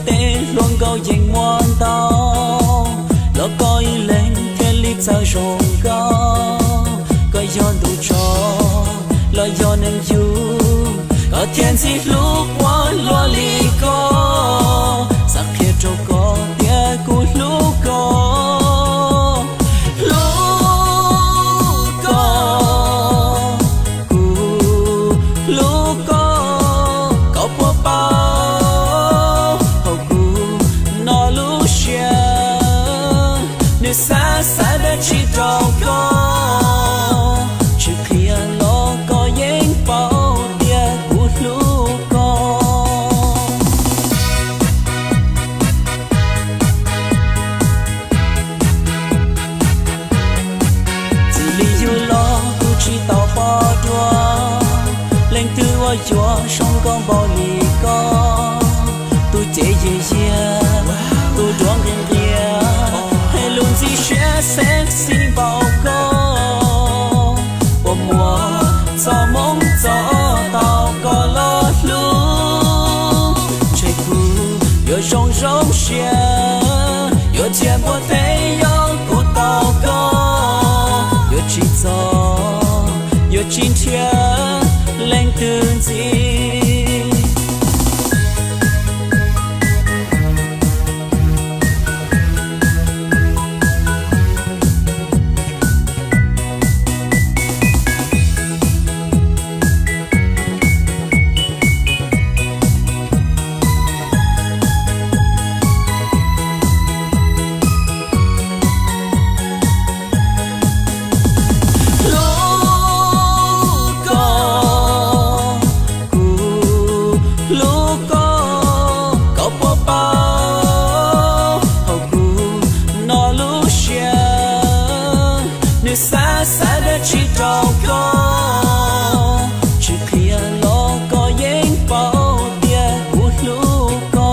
Tej hluas nkauj yeej muaj ntau, los koj ib leeg thiaj li txawj zoo nkauj. Koj yog ntu tso los yog neeg yug, koj thiaj ntxim hlub quaj luag li koj. Xav qhia rau koj tias kuv hlub koj, hlub koj, kuv hlub koj. Koj puas paub hauv kuv no lub siab, nws xav xav dab tsi rau koj? Tsis qhia los koj yeej paub tias kuv hlub koj. Txij li yug los kuv tsis tau pom dua leej twg uas yuav zoo nkauj npaum li koj. Tus cev yiag yiag, tus duav nqhis nqhia, hais lus ntxim siab sexy npaum koj. Puas muaj txoj hmoo txog tau koj los hlub? Ntshe kuv yuav zoo zoo siab, yuav cia npua teb yog kuv tau koj. Yuav tsis txog, yuav tsis nrhiav leej twg ntxiv. Hlub koj, kuv hlub koj. Koj puas paub hauv kuv no lub siab, nws xav xav dab tsi rau koj? Tsis qhia los koj yeej paub tias kuv hlub koj.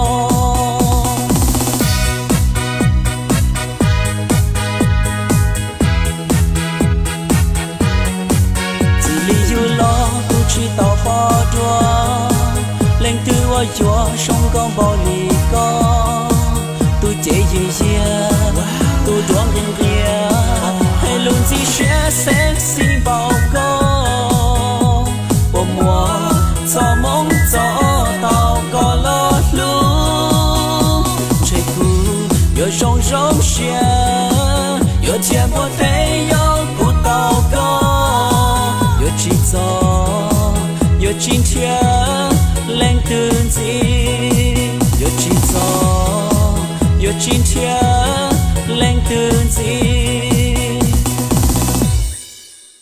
Txij li yug los kuv tsis tau pom dua leej twg uas yuav zoo nkauj npaum li koj. Tus cev yiag yiag, tus duav nqhis nqhia, hais lus ntxim siab sexy npaum koj. Puas muaj txoj hmoo txog tau koj los hlub? Ntshe kuv yuav zoo zoo siab, yuav cia npua teb yog kuv tau koj. Yuav tsis txog, yuav tsis nrhiav leej twg ntxiv. Yuav tsis txog, yuav tsis nrhiav leej twg ntxiv.